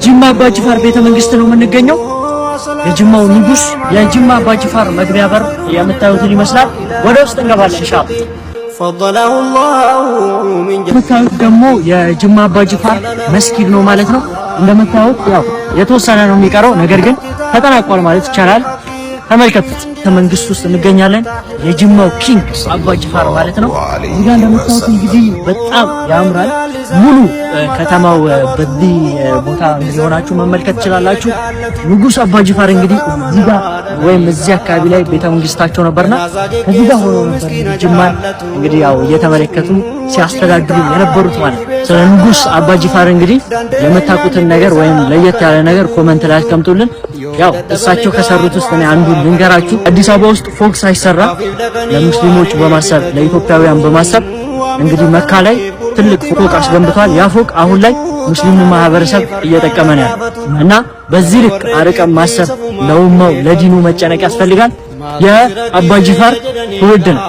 ጅማ አባጅፋር ቤተ መንግስት ነው የምንገኘው። የጅማው ንጉስ የጅማ አባጅፋር መግቢያ በር የምታዩትን ይመስላል። ወደ ውስጥ እንገባለን ኢንሻአላህ። فضله الله من የምታዩት ደግሞ የጅማ አባጅፋር መስጊድ ነው ማለት ነው። እንደምታዩት ያው የተወሰነ ነው የሚቀረው፣ ነገር ግን ተጠናቋል ማለት ይቻላል። ተመልከቱት። መንግስት ውስጥ እንገኛለን። የጅማው king አባጅፋር ማለት ነው። እዚህ ጋር እንደምታዩት እንግዲህ በጣም ያምራል። ሙሉ ከተማው በዚህ ቦታ እንግዲህ ሆናችሁ መመልከት ትችላላችሁ። ንጉስ አባጅፋር እንግዲህ እዚህ ጋር ወይም እዚህ አካባቢ ላይ ቤተ መንግስታቸው ነበርና ከዚህ ጋር ሆኖ ነበር ጅማን እንግዲህ ያው እየተመለከቱ ሲያስተዳድሩ የነበሩት ማለት ነው። ስለ ንጉስ አባጅፋር እንግዲህ የምታውቁትን ነገር ወይም ለየት ያለ ነገር comment ላይ አስቀምጡልን። ያው እሳቸው ከሰሩት ውስጥ እኔ አንዱን ልንገራችሁ። አዲስ አበባ ውስጥ ፎቅ ሳይሰራ ለሙስሊሞች በማሰብ፣ ለኢትዮጵያውያን በማሰብ እንግዲህ መካ ላይ ትልቅ ፎቅ አስገንብቷል። ያ ፎቅ አሁን ላይ ሙስሊሙ ማህበረሰብ እየጠቀመ ነው ያለው እና በዚህ ልክ አርቀን ማሰብ፣ ለኡማው ለዲኑ መጨነቅ ያስፈልጋል። የአባጅፋር ትውልድ ነው።